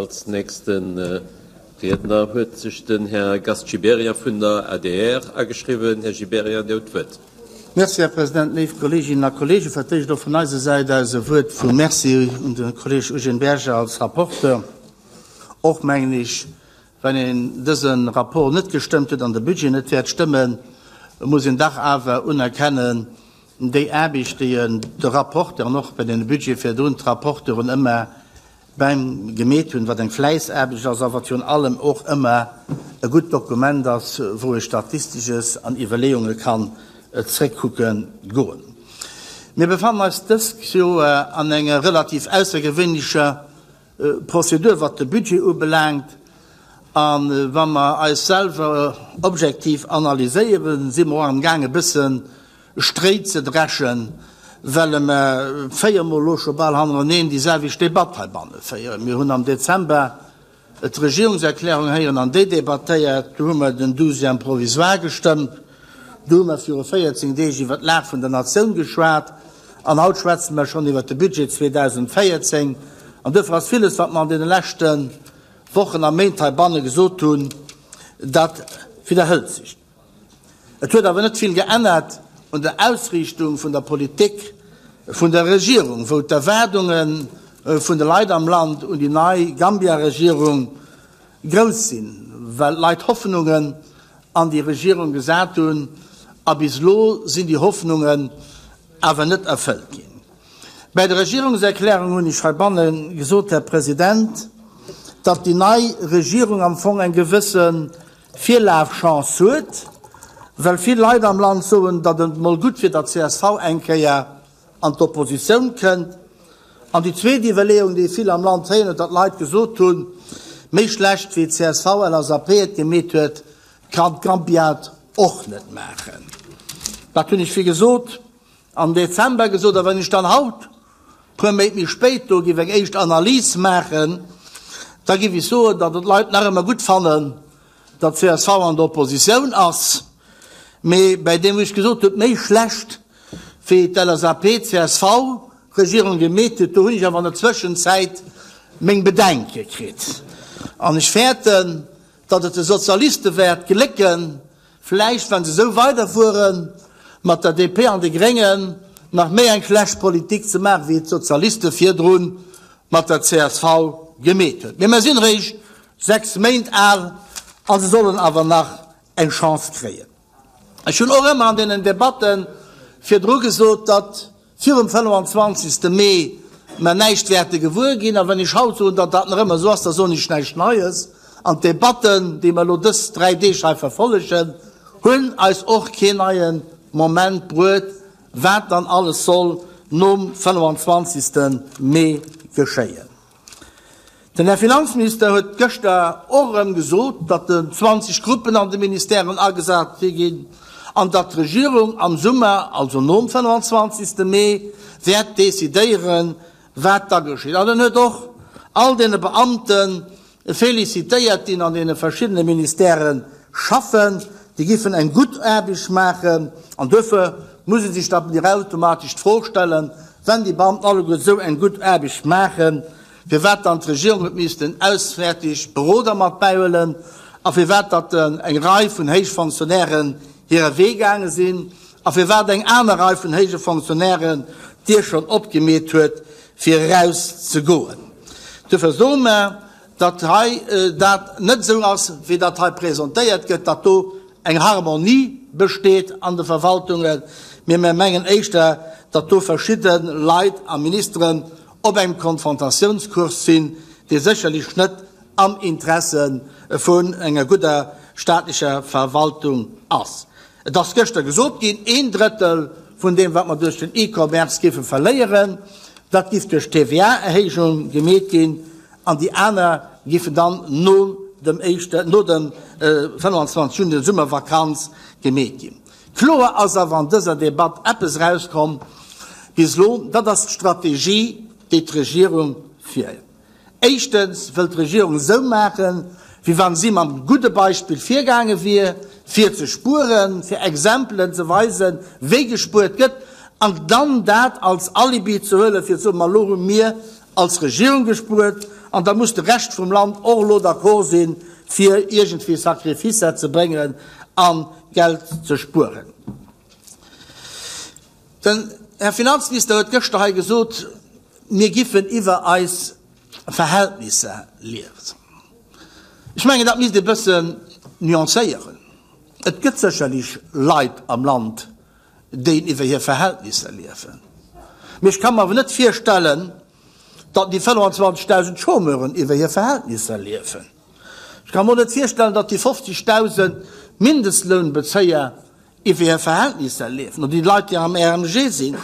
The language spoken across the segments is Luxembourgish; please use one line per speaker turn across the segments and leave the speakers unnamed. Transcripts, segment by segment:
Als nächste Riedner huet sech den Här Gast Gibéryen vun der adr ageschriwwen. Här Gibéryen, Dir hutt d'Wuert.
Merci, Här President. Léif Kolleeginnen a Kolleegen, fir d'éischt och vun eiser Säit aus e Wuert vu Merci un de Kolleeg Eugène Berger als Rapporteur. Och, mengen ech, wann een dëse Rapport net gestëmmt huet an de Budget net wäert stëmmen, muss een dach awer unerkennen, déi Aarbecht, déi en de Rapporteur an och bei deene Budgete virdrun d'Rapporteuren ëmmer beim gemeet hunn, wat eng Fläissaarbecht ass a wat virun allem och ëmmer e gutt Dokument ass, wou ee Statistesches an Iwwerleeunge kann zréckkucke goen. Mir befannen eis dëst Joer an enger relativ aussergewéinlecher Prozedur, wat de Budget ubelaangt. A wa mer eis selwer objektiv analyséieren, si mer och amgaang e bësse Stréi ze dreschen, well mer véiermol elo scho bal hannereneen déi selwecht Debatt heibanne féieren. Mir hunn am Dezember d'Regierungserklärung héieren an déi debattéiert. Du hu mer den Douzième provisoire gestëmmt. Du hu mer viru 14 Deeg iwwer d'Lag vun der Natioun geschwat an haut schwätze mer schonn iwwer de Budget 2014. An duerfir ass villes, wat mer an deene leschte Wochen a Méint heibanne gesot hunn, dat widderhëlt sech. Et huet awer net vill geännert un der Ausriichtung vun der Politik vun der Regierung, wou d'Erwaardunge vun de Leit am Land un déi nei Gambia-Regierung grouss sinn, well d'Leit Hoffnungen an déi Regierung gesat hunn, a bis elo sinn déi Hoffnungen awer net erfëllt ginn. Bäi der Regierungserklärung hunn ech heibanne gesot, Här President, datt déi nei Regierung am Fong eng gewësse Virlafchance huet, well vill Leit am Land soen, datt et emol gutt wier, datt csv eng Kéier an d'Oppositioun kënnt. An déi zweet Iwwerleeung, déi vill am Land héieren, datt Leit gesot hunn, méi schlecht wéi d'CSV-LSAP et gemeet huet, kann d'Gambia et och net maachen. Dat hunn ech, wéi gesot, am Dezember gesot. A wann ech dann haut, puer Méint méi spéit, do géif eng éischt Analys maachen, da géif ech soen, datt et d'Leit nach ëmmer gutt fannen, datt csv an der Oppositioun ass, mee bäi deem, wou ech gesot hunn, méi schlecht wéi d'LSAP-CSV-Regierung gemeet huet, do hunn ech awer an der Zwëschenzäit meng Bedenke kritt. An ech fäerten, datt et de Sozialiste wäert glécken, vläicht, wa se esou weiderfuere mat der DP an de Gréngen, nach méi eng schlecht Politik ze maachen, wéi et d'Sozialiste virdru mat der csv gemeet huet. Mee mer sinn eréischt 6 Méint al a se sollen awer nach eng Chance kréien. Ech hunn och ëmmer an deenen Debatte virdru gesot, datt virum 25. Mee mer näischt wäerte gewuer ginn. A wann ech haut soen, datt dat nach ëmmer esou ass, da soen ech näischt Neies. An d'Debatten, déi mer elo dës dräi Deeg hei verfollegen, hunn eis och keen neie Moment bruet, wat dann alles soll nom 25. Mee geschéien. Den Här Finanzminister huet gëschter och erëm gesot, datt den 20 Gruppen an de Ministèren agesat si ginn an datt d'Regierung am Summer, also nom 25. Mee, wäert decidéieren, wat da geschitt. An en huet och all deene Beamte Felicitéiert déi an deene verschiddene Ministèrë schaffen. Déi giffen eng gutt Aarbecht maachen an duerfir muss ee sech da automatesch d'Fro stellen, wenn déi Beamten alleguer esou eng gutt Aarbecht maachen, firwat dann d'Regierung huet missten auswäertig Beroder mat bäihuelen a firwat datt eng Rei vun héich Fonctionnairen hire Wee gaange sinn a firwat eng aner Rei vun héije Fonctionnairen d'Dier schonn opgemeet huet fir eraus ze goen. Duerfir soe mer, datt hei dat net esou ass, wéi dat hei presentéiert gëtt, datt do eng Harmonie besteet an de Verwaltungen, mee mer mengen éischter, datt do verschidde Leit a Ministeren op engem Konfrontatiounskurs sinn, dee sécherlech net am Interesse vun enger gudder staatlecher Verwaltung ass. Et ass gëschter gesot ginn, een Drëttel vun deem, wat mer duerch den E-Commerce géife verléieren, dat giff duerch d'TVA-Erhéijung gemeet ginn an déi aner giffen dann no dem éischten, no dem 25 Juni, der Summervakanz, gemeet ginn. Kloer ass awer an dëser Debatt eppes erauskomm bis elo, dat ass d'Strategie, déi d'Regierung fiert. Éischtens wëll d'Regierung esou maachen, wéi wann si mam gudde Beispill virgaange wier, fir ze spueren, fir Exempelen ze weisen, wéi gespuert gëtt, an dann dat als Alibi ze huelen, fir ze soen, ma elo hu mir als Regierung gespuert. An da muss de Rescht vum Land och elo d'accord sinn, fir iergendwéi Sacrificer ze bréngen a Geld ze spueren. Den Här Finanzminister huet gëschter hei gesot, mir giffen iwwer eis Verhältnisser liewen. Ech mengen, dat misst ee bëssen nuancéieren. Et gëtt sécherlech Leit am Land, déi iwwer hir Verhältnisser liewen. Mee ech ka mer awer net virstellen, datt déi 25.000 Chômeuren iwwer hir Verhältnisser liewen. Ech ka mer och net virstellen, datt déi 50.000 Mindestlounbezéier iwwer hir Verhältnisser liewen, oder déi Leit, déi am RMG sinn,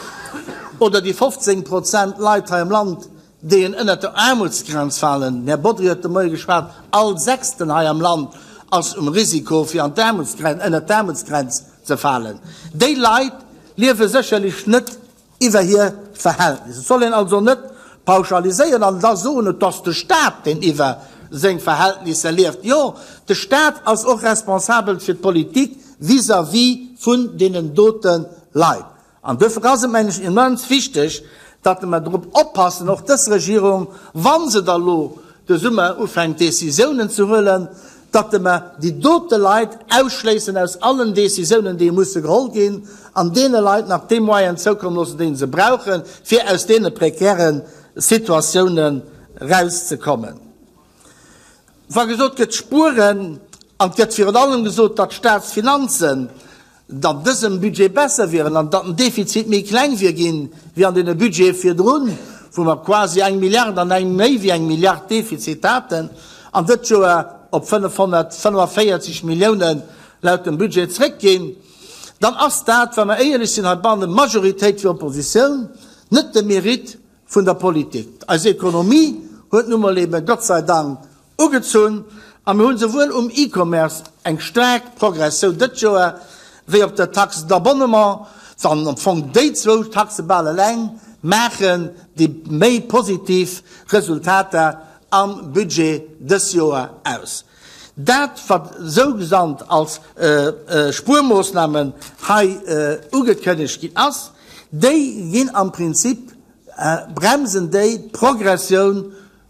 oder déi 15 Prozent Leit hei am Land, déi en ënnert der Aarmutsgrenz falen. Den Här Bodry huet de Moie geschwat, all Sechsten hei am Land ass um Risiko, fir an d'Aarmutsgrenz, ënnert d'Aarmutsgrenz ze falen. Déi Leit liewe sécherlech net iwwer hir Verhältnisser. Et soll een also net pauschaliséieren an da soen, et ass de Stat, deen iwwer seng Verhältnisser lieft. Jo, de Stat ass och responsabel fir d'Politik vis-à-vis vun deenen dote Leit. An duerfir ass et, mengen ech, immens wichteg, datt mer drop oppassen, och dës Regierung, wa se da lo de Summer ufänkt Décisiounen ze huelen, datt mer déi dote Leit ausschléissen aus allen Décisiounen, déi musse geholl ginn, an deene Leit nach dee Moyen zoukommen loossen, dee se brauchen, fir aus deene prekäre Situatiounen erauszekommen. Wa gesot gëtt spueren, an et gëtt virun allem gesot, datt d'Staatsfinanzen an dësem Budget besser wieren an datt den Defizit méi kleng wier ginn wéi an deene Budgete virdrun, wou mer quasi eng Milliard an eng méi wéi eng Milliard Defizit haten, an dëst Joer op 545 Milliounen laut dem Budget zréckginn, dann ass dat, wa mer éierlech sinn heibannen, Majoritéit wéi Oppositioun, net de Mérite vun der Politik. Eis Ekonomie huet nu mol eben, Gott sei Dank, ugezunn a mir hunn souwuel um E-Commerce eng staark Progressioun dëtt Joer wéi op der Taxe d'abonnement, an am Fong déi zwou Taxe bal eleng maachen déi méi positiv Resultater am Budget dës Joer aus. Dat wat sougesannt als Spuermoossnamen hei ugekënnegt ginn ass, déi ginn am Prinzip, bremsen déi d'Progressioun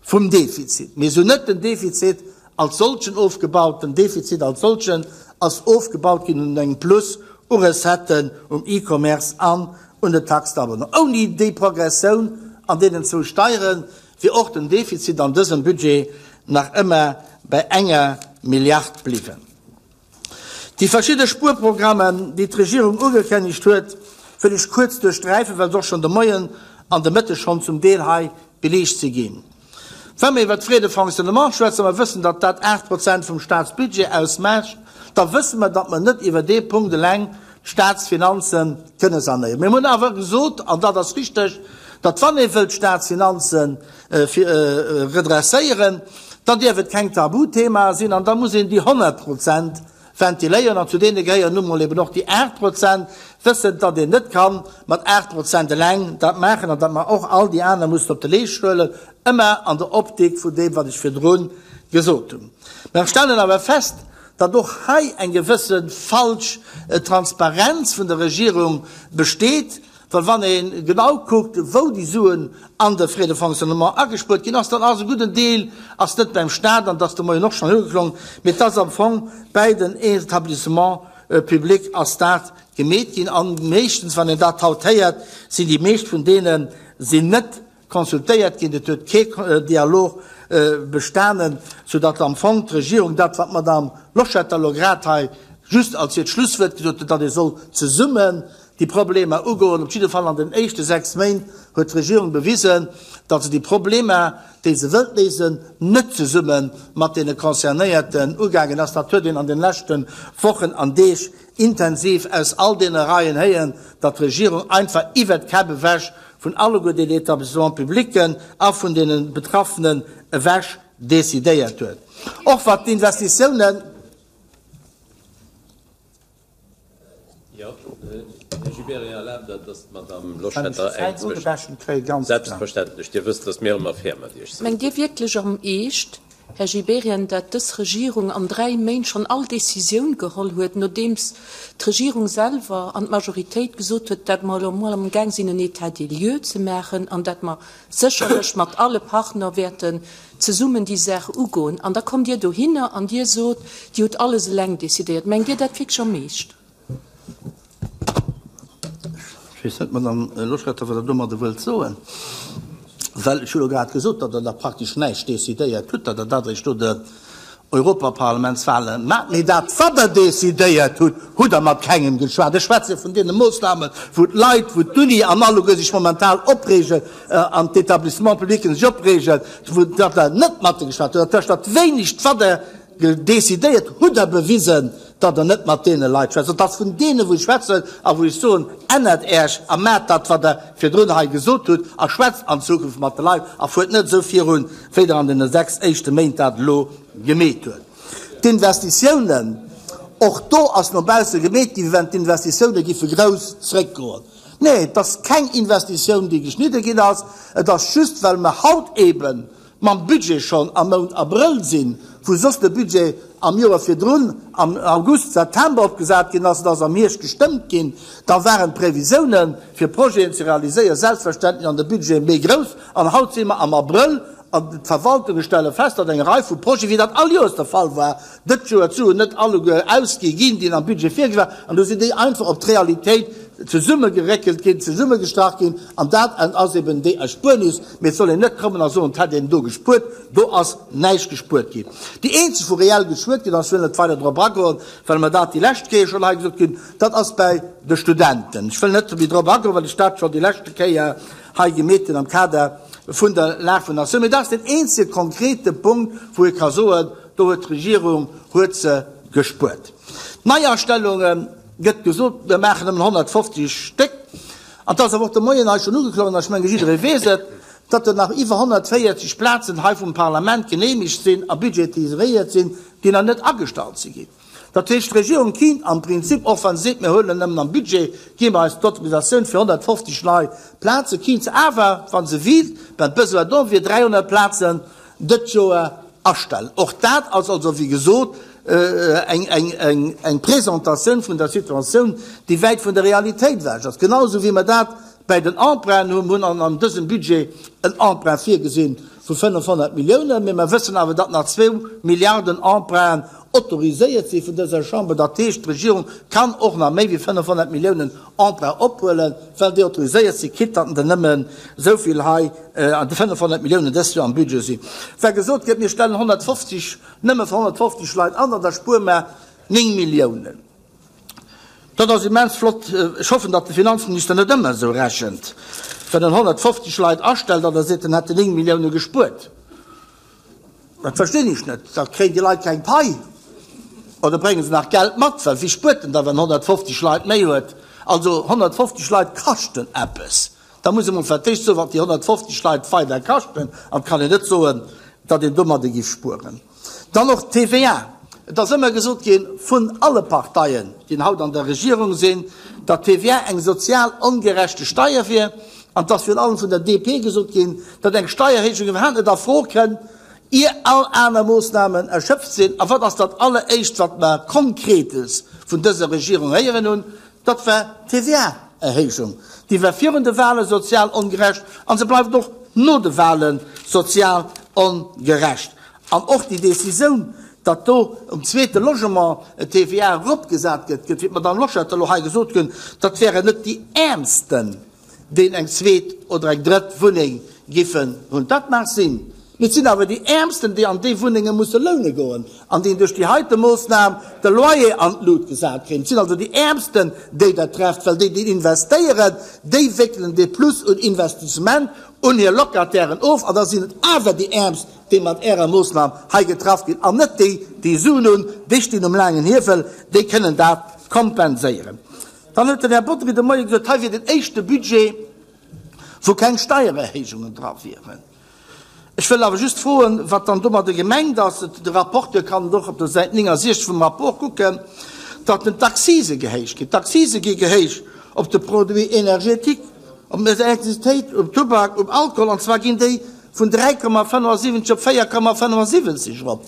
vum Defizit. Mir hunn net den Defizit als solchen ofgebaut, den Defizit als solchen ass ofgebaut ginn un engem Plus u Recetten um E-Commerce an un den Taxes d'abonnement. Ouni déi Progressioun an deenen zwou Steiere wier och den Defizit an dësem Budget nach ëmmer bei enger Milliard bliwwen. Déi verschidde Spuerprogrammen, déi d'Regierung ugekennegt huet, wëll ech kuerz duerchsträifen, well se och schonn de Moien an de Mëtteg schonn zum Deel hei beliicht si ginn. Wa mir iwwert d'Frais de fonctionnement schwätzen a mer wëssen, datt dat 8 Prozent vum Statsbudget ausmécht, da wësse mer, datt mer net iwwer dee Punkt eleng d'Statsfinanze kënne sanéieren. Mir hunn awer gesot, an dat ass richteg, datt wann ee wëllt d'Statsfinanze redresséieren, dann dierf et keng Tabuthema sinn an da muss een déi 100 Prozent ventiléieren an zu deene gehéieren nu mol eben och déi 8 Prozent, wëssend, datt een net ka mat 8 Prozent eleng dat maachen an datt mer och all déi aner mussen op de Leescht huelen, ëmmer an der Optik vun deem, wat ech virdru gesot hunn. Mer stellen awer fest, datt och hei eng gewësse falsch Transparenz vun der Regierung besteet, Well wann ee genau kuckt, wou déi Suen an de Frais de fonctionnement agespuert ginn ass, dann ass e gudden Deel ass net beim Stat, an dat ass de Moien och schonn ugeklongen, mee et ass am Fong bäi den Établissements publics ass dat gemeet ginn. A meeschtens, wann een dat haut héiert, sinn déi meescht vun deene sinn net consultéiert ginn, et huet kee Dialog bestanen, soudatt am Fong d'Regierung dat, wat d'Madame Loschetter elo grad hei just als hiert Schlusswuert gesot huet, datt ee soll zesummen déi Problemer ugoen, op jidde Fall an den éischte 6 Méint huet d'Regierung bewisen, datt se déi Problemer, déi se wëllt léisen, net zesumme mat deene Concernéierten ugaangen ass. Dat huet een an de leschte Wochen an Deeg intensiv aus all deene Reien héieren, datt d'Regierung einfach iwwert d'Käpp ewech vun alleguer den Établissements publics a vun deene Betraffenen ewech decidéiert huet, och wat d'Investitiounen.
Jo, Här Gibéryen, erlaabt Der, dass d'Madame Loschetter eng Zwëschen. Selbstverständlech, Dir wësst, dass mir ëmmer fair mat Iech sinn.
Mengt Dir wierklech am Eescht? Här Gibéryen, dat dës Regierung an 3 Méint schonn all Décisioun geholl huet, nodeems d'Regierung selwer an d'Majoritéit gesot huet, dat mer elo emol amgaang sinn en État des lieux ze maachen an dat mer sécherlech mat alle Partner wäerten zesummen déi Saach ugoen. An da kommt Dir dohinner an Dir sot, Dir hutt alles eleng décidéiert. Mengt Dir dat wierklech am Eescht?
Ech weess net, Madamm Loschetter, wat Der domadder wëllt soen, well ech hu lo grad gesot, datt Der da praktesch näischt decidéiert hutt, datt Der dat eréischt no de Europaparlamentswale maacht. Mee dat, wat Der decidéiert hutt, hutt Der mat kengem geschwat. Ech schwätze vun deene Moossnamen, wou d'Leit, wou d'Uni an alleguer sech momentan opreegen an d'Établissements publics sech opreegen, wou datt Der net mat geschwat hutt. Dat heescht, dat wéinegt, wat Der decidéiert hutt, Der bewisen, datt Der net mat deene Leit schwätzt. Et ass vun deene wou ech schwätzen a wou ech soen, Ännert Äech a maacht dat, wat Der virdrun hei gesot hutt a schwätzt an Zukunft mat de Leit a fuert net esou virun, wéi Der an deene 6 éischte Méint dat elo gemeet huet. D'Investitiounen, och do ass no bausse gemeet ginn, wéi wann d'Investitioune giffe grouss zréckgoen. Nee, et ass keng Investitioun, déi geschnidde ginn ass. Et ass just, well mer haut eeben mam Budget schonn am Mount Abrëll sinn, wou soss de Budget am Joer virdrun am August, September opgesat ginn ass, et ass am Hierscht gestëmmt ginn, da waren d'Previsiounen, fir Projeten ze realiséieren, selbstverständlech an de Budgete méi grouss. An haut si mer am Abrëll an d'Verwaltunge stelle fest, datt eng Rei vu Projeten, wéi dat all Joers de Fall war, dëst Joer d'Suen net alleguer ausgi ginn, déi am Budget virgesi waren. An do sinn déi einfach op d'Realitéit zesummegeréckelt ginn, zesummegestrach ginn, an dat ass eben déi Erspuernis. Mee et soll een net kommen a soen, et hätt een do gespuert. Do ass näischt gespuert ginn. Déi eenzeg, wou reell gespuert ginn ass, ech wëll net weider drop agoen, well mer dat déi lescht Kéier schonn hei gesot hunn, dat ass bäi de Studenten. Ech wëll net méi drop agoen, well ech dat schonn déi leschte Kéier hei gemeet hunn am Kader vun der Lag vun der Natioun. Mee dat ass deen eenzege konkrete Punkt, wou ee ka soen, do huet d'Regierung huet se gespuert. D'Neiastellunge gëtt gesot, mir maachen nëmmen 150 Stéck. An et ass awer och de Moien hei schonn ugeklongen, an ech menge jidderee weess et, datt der nach iwwer 140 Plazen hei vum Parlament geneemegt sinn a budgetiséiert sinn, déi nach net agestallt si ginn. Dat heescht, d'Regierung kinnt am Prinzip, och wa se seet, mir huelen nëmmen am Budget, gi mer eis d'Autorisatioun fir 150 nei Plazen, kinnt se awer, wa se wíllt, well d'Besoin do wier, 300 Plazen dëtt Joer astellen. Och dat ass also, wéi gesot, eng Presentatioun vun der Situatioun, déi wäit vun der Realitéit ewech ass. Genau esou wéi mer dat bäi den Emprunten hunn. Mir hunn an dësem Budget en Emprunt virgesinn vu 500 Milliounen, mee mer wëssen awer, datt nach zwou Milliarden Emprunten autoriséiert si vun dëser Chamber. Dat heescht, d'Regierung kann och nach méi wéi 500 Milliounen Emprunt ophuelen, well déi autoriséiert sinn, quitte datt der nëmmen esou vill hei an de 500 Milliounen dëst Joer am Budget sinn. Well gesot gëtt, mir stellen 150, nëmme fir 150 Leit an, an da spuere mer 9 Milliounen. Dat ass immens flott. Ech hoffen, datt de Finanzminister net ëmmer esou rechent, wann en 150 Leit astellt an da seet, en hätt 9 Millioune gespuert. Dat verstinn ech net. Da kréien déi Leit keng Pai oder brénge se nach Geld mat? Well wie spuert denn da, wann 150 Leit méi huet? Also 150 Leit kaschten eppes. Da muss ee mol fir d'éischt soen, wat déi 150 Leit weider kaschten. An et kann een net soen, datt een domadde géif spueren. Dann och d'TVA. Et ass ëmmer gesot gi vun alle Parteien, déi haut an der Regierung sinn, datt d'TVA eng sozial ongerechte Steier wier. An et ass virun allem vun der DP gesot ginn, datt eng Steierhéijung iwwerhaapt net a Fro kënn, ier all aner Moossnamen erschöpft sinn. A wat ass dat Alleréischt, wat mer Konkretes vun dëser Regierung héieren hunn? Dat war d'TVA-Erhéijung. Déi war virun de Wale sozial ongerecht a se bleift och no de Wale sozial ongerecht. An och déi Décisioun, datt do um zweete Logement d'TVA eropgesat gëtt, wéi d'Madame Loschetter elo hei gesot hunn, dat wären net déi Äermsten, deen eng zweet oder eng drëtt Wunneng giffen hunn. Dat mag sinn, mee et sinn awer déi Äermsten, déi an déi Wunnenge musse loune goen an déi duerch déi heite Moossnam de Loyer an d'Lut gesat kréien. Et sinn also déi Äermsten, déi dat trefft, well déi, déi investéieren, déi wéckelen dee Plus un Investissement un hir Locatairen of an da sinn et awer déi Äermst, déi mat Ärer Moossnam hei getraff ginn an net déi, déi Suen hunn. Déi stinn um laangen Hiewel, déi kënnen dat kompenséieren. Dann huet den Här Bodry de Moie gesot, hei wier den éischte Budget, wou keng Steiererhéijungen dra wieren. Ech wëll awer just froen, wat dann domadde gemengt ass. De Rapporteur kann et och op der Säit 69 vum Rapport kucken, datt den d'Accise gehéicht ginn. D'Accise gi gehéicht op de Produit énergétique, op d'Elektrizitéit, um Tubak, um Alkohol, an zwar ginn déi. vun 3,75 op 4,75 erop.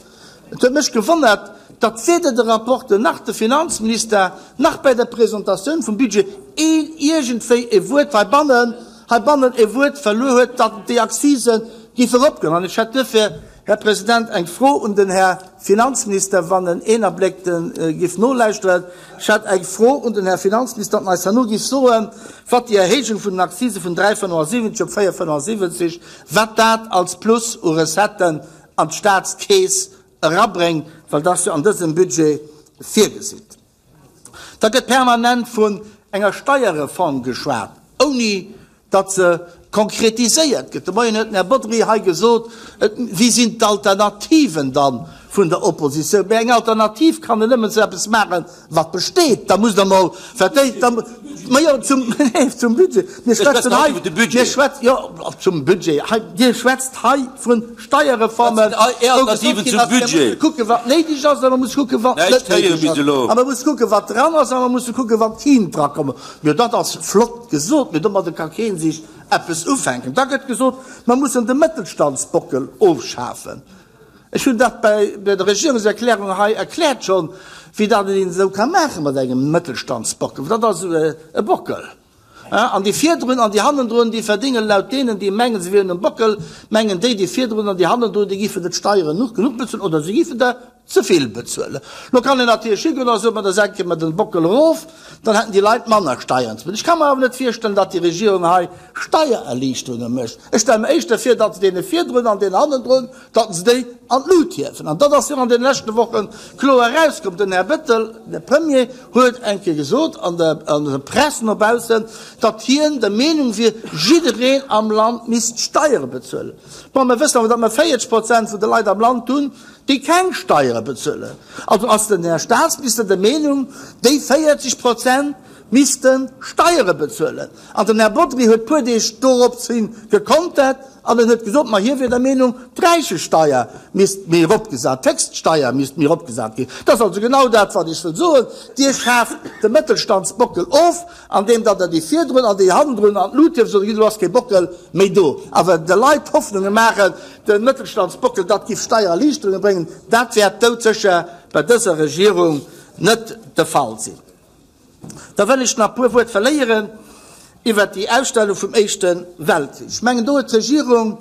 Et huet mech gewonnert, datt weder de Rapporteur nach de Finanzminister nach bei der Presentatioun vum Budget een iergendwéi e Wuert heibannen, heibannen e Wuert verluer huet, datt déi Akzise géif eropgoen. An ech hätt duerfir, Här President, eng Fro un den Här Finanzminister, wann en een Abléck géif nolauschteren. Ech hätt eng Fro un den Här Finanzminister, ob en eis herno géif soen, wat déi Erhéijung vun den Akzise vun 3,75 op 4,75, wat dat als Plus u Recetten an d'Statskeess erabréngt, well dat ass jo an dësem Budget virgesitt. Da gëtt permanent vun enger Steierreform geschwat, ouni datt se konkretiséiert gëtt. De Moien huet den Här Bodry hei gesot, et, Wie sinn d'Alternativen dann vun der Oppositioun? Mä eng Alternativ kann en nëmmen zu eppes maachen, wat besteet. Da musst Der emol, wat déi, da, ma jo, zum, nee, zum Budget. Mir schwätzen hei, mir schwätzen, jo, zum Budget. Hei, Dir schwätzt hei vu Steierreformen, wou gesot ginn ass, mir musse kucken, wat néideg ass, a mer musse kucken, wat net néideg ass, a mer musse kucken, wat dran ass, a mer musse kucken, wat kinnt drakommen. Jo, dat ass flott gesot, mee domadde ka kee sech eppes ufänken. Da gëtt gesot, mer mussen de Mëttelstandsbockel ofschafen. Ech hunn dat bei der Regierungserklärung hei erkläert schonn, wéi dat een esou ka maache mat engem Mëttelstandsbockel. Dat ass esou e Bockel. An déi virdrun an déi hannendrun, déi verdéngen laut deenen, déi mengen, se wieren um Bockel, mengen déi, déi virdrun an déi hannendrun, déi giffen net Steieren genuch bezuelen oder se giffen der ze vill bezuelen. Lo kann een natierlech higoen a soen, ma da senke mer den Bockel erof, dann hätten déi Leit manner Steieren ze bezuelen. Ech ka mer awer net virstellen, datt déi Regierung hei Steiererliichterunge mécht. Ech stelle mer éischter vir, datt se deene virdrun an deenen hannendrun, datt se déi an d'Lut hiewen. An dat ass jo an deene leschte Woche kloer erauskomm. Den Här Bettel, de Premier, huet eng Kéier gesot an der an der Press no baussen, datt hien der Meenung wier, jiddereen am Land misst Steiere bezuelen. Bon, mer wëssen awer, datt mer 40 Prozent vun de Leit am Land hunn, déi keng Steiere bezuelen. Also ass den Här Staatsminister der Meenung, déi 40 Prozent misste Steiere bezuelen. An den Här Bodry huet puer Deeg doropshin gekontert an en huet gesot, ma hie wier der Meenung, d'Räichesteier misst méi eropgesat, d'Héchststeier misst méi eropgesat ginn. Dat ass also genau dat, wat ech wëll soen. Dir schaaft de Mëttelstandsbockel of, andeem datt Der déi virdrun an déi hannendrun an d'Lut hieft, sot, elo ass kee Bockel méi do. Awer de Leit Hoffnunge maachen, de Mëttelstandsbockel, dat giff Steiererliichterunge bréngen, dat wäert doudsécher bei dëser Regierung net de Fall sinn. Da wëll ech nach e puer Wuert verléieren iwwert déi Ausstellung vum Éischte Weltkrich. Ech mengen, do huet d'Regierung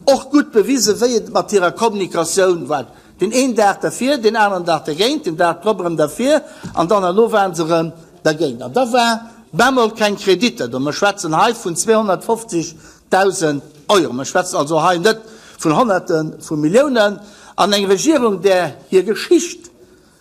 och gutt bewisen, wéi et mat hirer Kommunikatioun war. Deen een Dag derfir, deen aneren Dag dergéint, den Dag drop erëm derfir an dann herno waren se erëm dergéint. An da war bemol keng Kreditter do. Mer schwätzen hei vun 250.000 Euro. Mer schwätzen also hei net vun Honnerte vu Milliounen. An eng Regierung, där hir Geschicht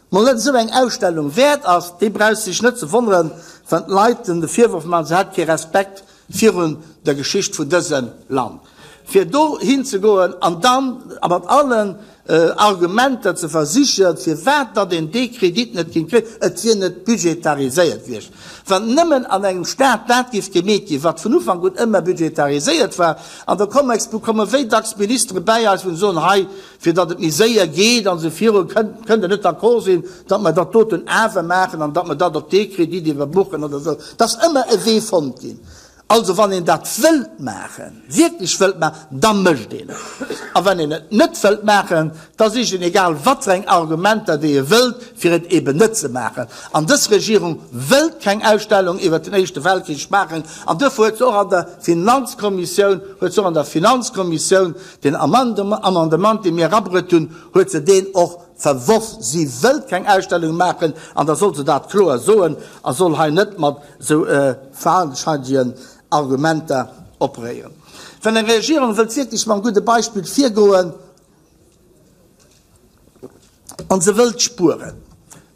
mol net esou eng Ausstellung wäert ass, déi brauch sech net ze wonneren, wann d'Leit en de Virworf maachen, se hätt kee Respekt virun der Geschicht vun dësem Land. Fir do hinzegoen an dann mat allen Argumenter ze versichen, firwat datt een dee Kredit net kéint kréien, et wier net budgetariséiert gewiescht. Wann nëmmen an engem Staat dat géif gemeet ginn, wat vun Ufank un ëmmer budgetariséiert war, an der Comexbu komme wéi dacks Ministere bäi eis, wou se soen, hei, fir datt et méi séier geet an esou viru, kënnt Der net d'accord sinn, datt mer dat doten awer maachen an datt mer dat op dee Kredit iwwerbuchen oder esou. Et ass ëmmer e Wee fonnt ginn. Also wann een dat wëllt maachen, wierklech wëllt maachen, da mécht een et. A wann een et net wëllt maachen, da sicht een egal wat fir eng Argumenter, déi e wëllt, fir et eben net ze maachen. An dës Regierung wëllt keng Ausstellung iwwert den Éischte Weltkrich maachen. An duerfir huet se och an der Finanzkommissioun, huet se och an der Finanzkommissioun Deen Amendement, dee mir erabruet hunn, huet se deen och verworf. Si wëllt keng Ausstellung maachen an da soll se dat kloer soen a soll hei net mat esou fadenscheidegen Argumenter operéieren. Wann eng Regierung wëllt wierklech mam gudde Beispill virgoen an se wëllt spueren,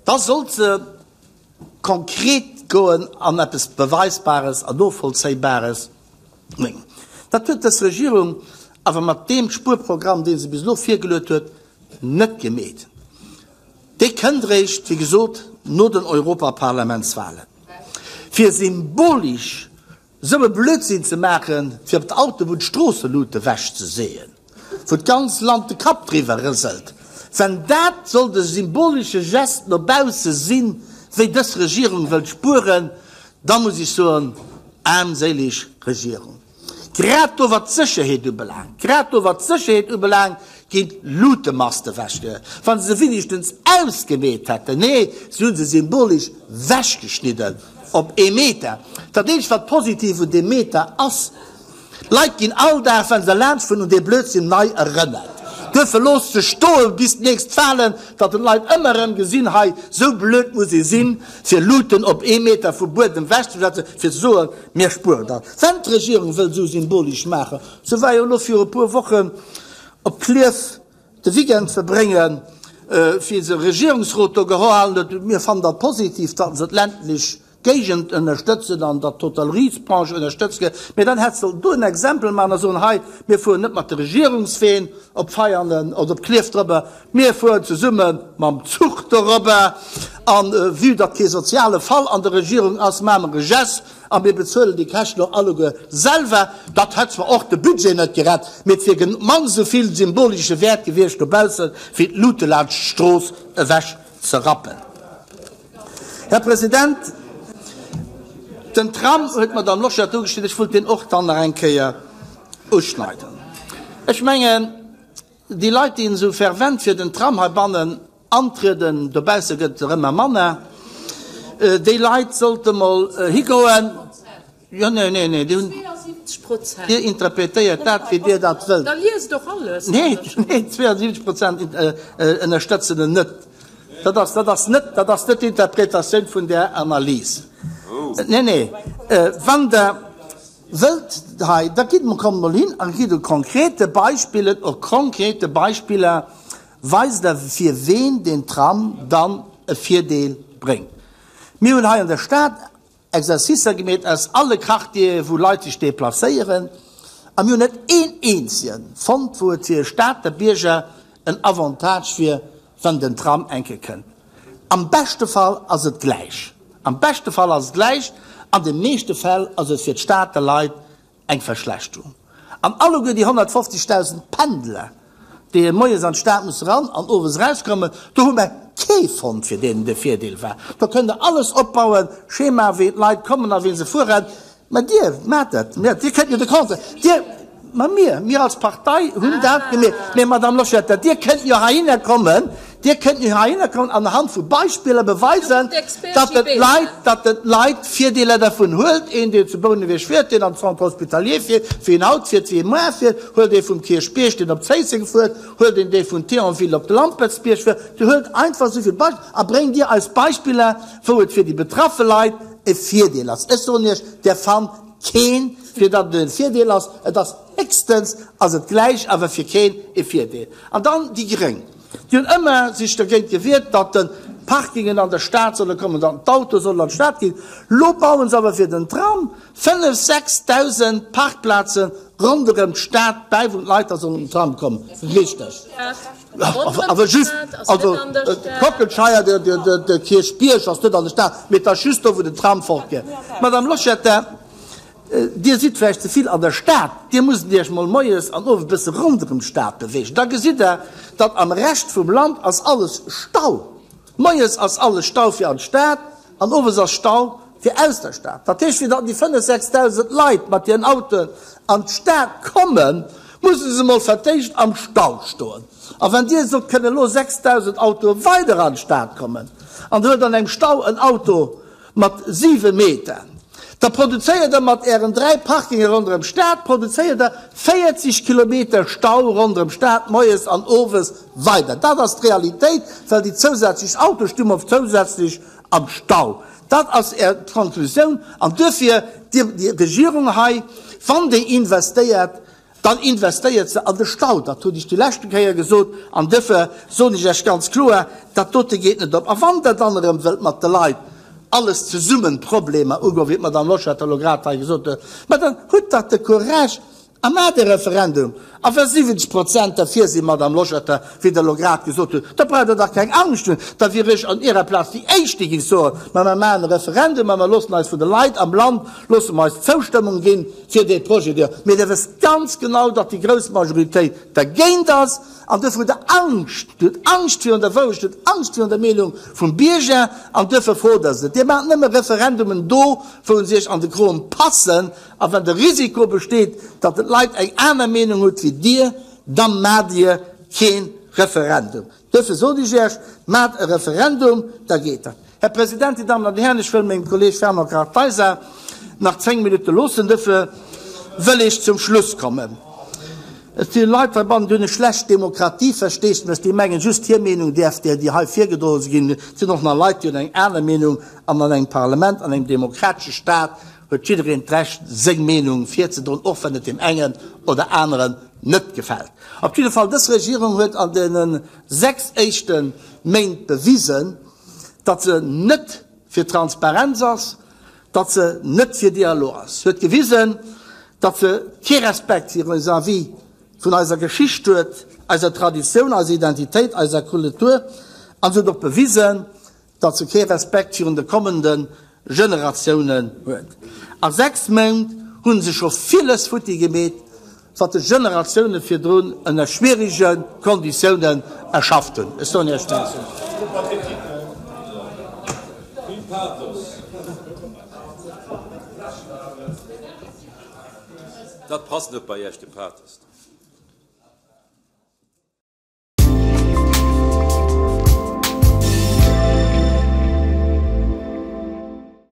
da sollt se konkret goen an eppes Beweisbares an Novollzéibares bréngen. Dat huet dës Regierung awer mat deem Spuerprogramm, dee se bis elo virgeluet huet, net gemeet. Dee kënnt eréischt, wéi gesot, no den Europaparlamentswahlen. Fir symbolesch Esou e Blödsinn ze maachen, fir op der Autobunn d'Stroosseluute wech ze seeën, wou d'ganz Land de Kapp driwwer rëselt, wann dat sollt e symbolesche Gest no bausse sinn, wéi dës Regierung wëllt spueren, da muss ech soen, aarmséileg Regierung. Grad do wat d'Sécherheet ubelaangt, grad do wat d'Sécherheet ubelaangt, ginn d'Lutemaste wechge. Wa se se winigstens ausgemeet hätten, nee, se hu se symbolesch wechgeschnidden op ee Meter. Dat eenzegt wat positiv un deem Meter ass, D'Leit ginn all Dag, wa se derlaanscht fueren, un dee Blödsinn nei erënnert. Duerfir loosst se stoe bis d'nächst Wahlen, datt den Leit ëmmer erëm gesinn, hei, sou blöd muss ee sinn, fir Luuten op ee Meter vum Buedem wechzesetzen, fir ze soen, mir spueren dat. Wenn d'Regierung wëllt esou symbolesch maachen, sou war jo elo viru e puer Wochen op Klierf de Weekend verbréngen, wéi se e Regierungsrot do gehalen huet, mir fannen dat positiv, datt se d'ländlech Géigend ënnerstëtzen an datt d'Hotelleriesbranche ënnerstëtzt gëtt, mee dann hätt se sollen do en Exempel maachen a soen, hei, mir fueren net mat de Regierungsween op Veianen oder op Klierf drëbber, mir fueren zesumme mam Zuch dorobber a vue datt kee soziale Fall an der Regierung ass, maache mer e Geste a mir bezuelen déi Käschten och alleguer selwer. Dat hätt zwar och de Budget net gerett, mee et wier mannst esou vill symbolesche Wäert gewiescht dobaussen, wéi d'Lute laanscht d'Strooss ewech ze rappen. Här President, den Tram huet d'Madame Loschetter ugeschnidden. Ech wollt deen och dann nach eng Kéier uschneiden. Ech mengen, déi Leit, déi esou fervent fir den Tram heibannen antrieden, dobausse gëtt et der ëmmer manner, déi Leit sollte mol higoen, Jo, nee, nee, nee, Dir hunn, Dir interpretéiert dat, wéi Dir dat wëllt.
Da liest och alles.
Nee, nee, 72 Prozent ënnerstëtzen en net. Dat ass, dat ass net, dat ass net d'Interpretatioun vun där Analys. Nee, nee, wann Der wëllt hei, da gitt mol, kommt mol hin a gitt u konkrete Beispiller, u konkrete Beispiller weist Der, fir ween deen Tram dann e Virdeel bréngt. Mir hunn hei an der Stad Exercicer gemeet aus alle Quartiere wou Leit sech deplacéieren a mir hunn net een eenzegen fonnt wou et fir e Stater Bierger en Avantage wier wann den Tram eng Kéier kënnt. Am beschte Fall ass et gläich, am beschte Fall ass et gläich, an de meeschte Fäll ass et fir d'Stater Leit Eng Verschlechterung. An alleguer déi 150.000 Pendler, déi moies an d'Stad musse ran an owes erauskommen, do hu mer kee fonnt, fir deen et e Virdeel war. Do kënnt Der alles opbauen, Schema, wéi d'Leit kommen a wéi se fueren. Mä Dir maacht dat net. Dir kënnt jo de Contraire. Dir, ma mir, mir als Partei hunn dat gemeet. Mä Madame Loschetter, Dir kënnt jo heihinner kommen, Dir kënnt jo heihinner kommen an anhand vu Beispiller beweisen, datt et Leit, datt et Leit Virdeeler dervun huelt. Een, deen zu Bouneweg fiert, deen an de Centre hospitalier fiert, wéi en haut fiert, wéi e muar fiert, huelt ee vum Kierchbierg, deen op Zéisseng fuert, huelt een, dee vun Thionville op de Lampertsbierg fuert. Dir huelt einfach esou vill Beispiller a bréngt Dir eis Beispiller, wou et fir déi betraffe Leit e Virdeel ass. Ech soen Iech, Der fannt keen, fir datt et e Virdeel ass. Et ass héchstens ass et gläich, awer fir keen e Virdeel. An dann déi Gréng. Déi hunn ëmmer sech dergéint gewiert, datt de Parkingen an der Stad solle kommen, datt d'Autoe sollen an d'Stad ginn. Lo bauen se awer fir den Tram 5, 6.000 Parkplaze ronderëm d'Stad bäi, wou d'Leit da sollen um Tram kommen. Richteg. Awer just, also d'Kockelscheier, de Kierchbierg ass net an der Stad, mee et ass just do, wou den Tram fortgeet. Madame Loschetter, Dir sidd vläicht ze vill an der Stad. Dir musst Iech mol moies an owes e bësse ronderëm d'Stad beweegen. Da gesitt Der, datt am Rescht vum Land ass alles Stau. Moies ass alles Stau fir an d'Stad an owes ass Stau fir aus der Stad. Dat heescht, fir datt déi 5, 6.000 Leit mat hiren Autoen an d'Stad kommen, musse se mol fir d'éischt am Stau stoen. A wann Dir sot, kënne elo 6.000 Autoe weider an d'Stad kommen an Der huet an engem Stau en Auto, Mat 7 Meter. Da produzéiert der mat ären 3 Parkinge ronderëm d'Stad produzéiert der 40 Kilometer Stau ronderëm d'Stad moies an owes weider. Dat ass d'Realitéit, well déi zousätzlech Autoe sti mol zousätzlech am Stau. Dat ass är Konklusioun. An duerfir, déi Regierung hei, wann déi investéiert, Dann investéiert se an de Stau. Dat hunn ech déi leschte Kéier gesot an duerfir soen ech Iech ganz kloer, dat dote geet net op. A wann Der dann erëm wëllt mat de Leit alles zesummen d'Problemer ugoen, wéi d'Madame Loschetter elo grad hei gesot huet, ma dann hutt dach de Courage. A maacht e Referendum. A wa 70 Prozent derfir sinn, Madame Loschetter, wéi Der elo grad gesot hutt, da braucht Der dach keng Angscht hunn. Da wier ech an Irer Plaz déi Éischt, déi géif soen, Ma mer maachen e Referendum a mer loossen eis vun de Leit am Land, loosse mer eis d'Zoustëmmung ginn fir dee Projet. Mee Der wësst ganz genau, datt déi grouss Majoritéit dergéint ass. An duerfir hutt Der Angscht, Dir hutt Angscht virun der Wourecht, Dir hutt Angscht virun der Meenung vum Bierger an duerfir frot Der se net. Dir maacht nëmme Referendumen do, wou se Iech an de Krom passen. A wann de Risiko besteet, datt d'Leit eng aner Meenung hutt wéi Dir, da maacht Dir kee Referendum. Duerfir sot ech Iech, Maacht e Referendum, da geet dat. Här President, Dir Dammen an Dir Hären, ech wëll mengem Kolleeg Fernand Kartheiser nach zéng Minutte loossen. Duerfir wëll ech zum Schluss kommen. Et si Leit heibannen, déi hunn e schlecht Demokratieversteesdemech, déi mengen, just hir Meenung däerf där, déi hei virgedroe ginn. Et sinn och nach Leit, déi hunn eng aner Meenung. An an engem Parlament, an engem demokratesche Staat huet jiddereen d'Recht, seng Meenung virzedroen, och wann et deem engen oder aneren net gefält. Op jidde Fall, dës Regierung huet an deene 6 éischte Méint bewisen, datt se net fir Transparenz ass, datt se net fir Dialog ass. Se huet gewisen, datt se kee Respekt vis-à-vis vun eiser Geschicht huet, eiser Traditioun, eiser Identitéit, eiser Kultur. An se huet och bewisen, datt se kee Respekt virun de kommende Generatiounen huet. A 6 Méint hu se scho villes futti gemeet, wat de Generatioune virdrun ënner schwierige Konditiounen erschafft hunn. Ech soen Iech Merci.
Dat passt net bei Iech, de Pathos.